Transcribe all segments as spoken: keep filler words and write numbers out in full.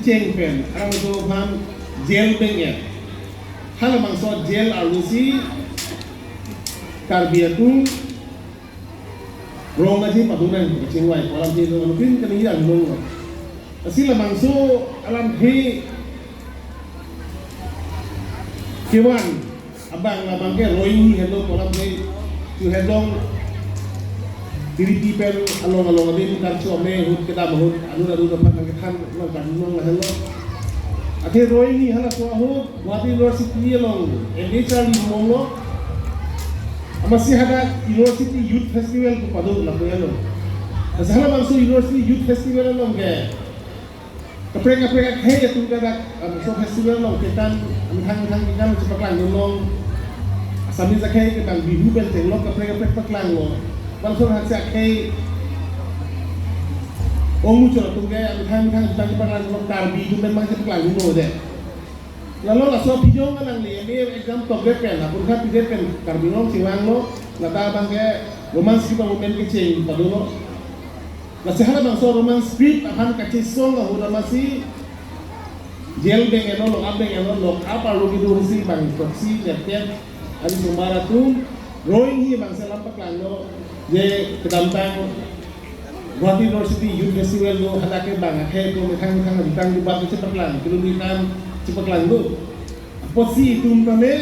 Cheng pen, arang do aphan jail beng-et. Halabangso jail arlosi Karbi atum rong aje padonang kachingvai pu alamthe do, anuttin kali ang long lo. Lasi labangso alamthe kevan abang labang ke Rohingya henlo pu alamthe, tu henlong diripi pen along along adim karcho ame ahut kedam ahut anut anut aphan nangkethan nangkethan nang henlo. Athe Rohingya halaso ahut Guwahati University along M A charli monglo. Amatsi hadak University Youth Festival pu padun lapu henlo. Lasi halabangso University Youth Festival along ke kaprek kaprek akhei atum ke dak, ah, so festival along kekan, amethang amethang kekan chepaklangdun long. Assamese akhei ke bang Bihu pen tenglok kaprek kaprek paklanglo. Bangso hak si akhei ongmuchot atum ke amethang amethang chepaklangdun long, Karbi atum pen bang chepaklangdun lo de. Lalo laso aphi jong alangli M A exam tokdet pen, apor khat pidet pen Karbi Anglong chevanglo, lata abang ke Roman script pen kecheng padolo. Lasi halabangso Roman script aphan kachesong ahut amatsi jail beng-etlo, lock up beng-etlo, lock up arlo kedo si bang throksi nerkep ari osomar atum Rohingya bangsi alam paklanglo, je kedamtang Guwahati University Youth Festival lo, hadak ke bang akhei atum methang methang ajutang debat chepaklang, kelun ikan chepaklanglo. Apotsi itum tame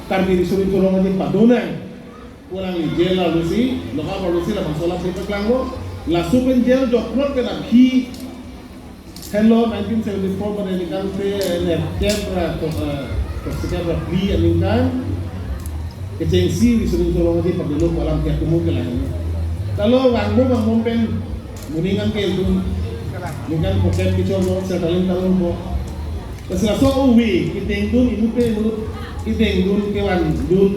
Karbi Riso Nimso Rong Aje padonang pu alangli jail arlosi, lock up arlosi labangso alam chepaklanglo. Laso pen jail jokprot pen aphi henlo nineteen seventy-four pada ningkan pe nerkep ra to, eh, nerkep ra phli aningkan kechengsi Riso Nimso Rong Aje padolo pu alamthe atum ke lahenlo. Lalo vangmo vangmo pen moning an ke itum ningkan pocket kechorlo, sertalin talon po. Lasi laso ove kedengdun, inut pen inut kedengdun, kevandun,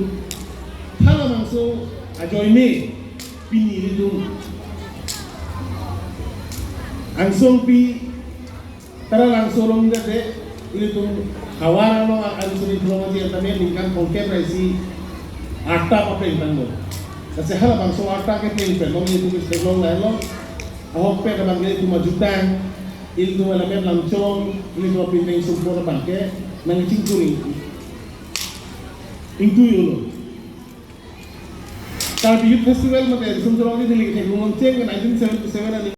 halabangso ajoine pini ilitum angsong pi Taralangso along jate ilitum havar along akan suri thulong aji tame ningkan thomkep ra isi arta papleng tanglo. Lasi halabangso arta kepleng pen along ilitum step along lahenlo. Ahokpet abang ke ilitum ajutang, ilitum alamet lamchong, ilitum apindeng sumpot abang ke nangchingkuring ingtui ulo. Karbi Youth Festival mate Riso Nimso Rong Aje Thili Ketheklong Longcheng ke nineteen seventy-seven ani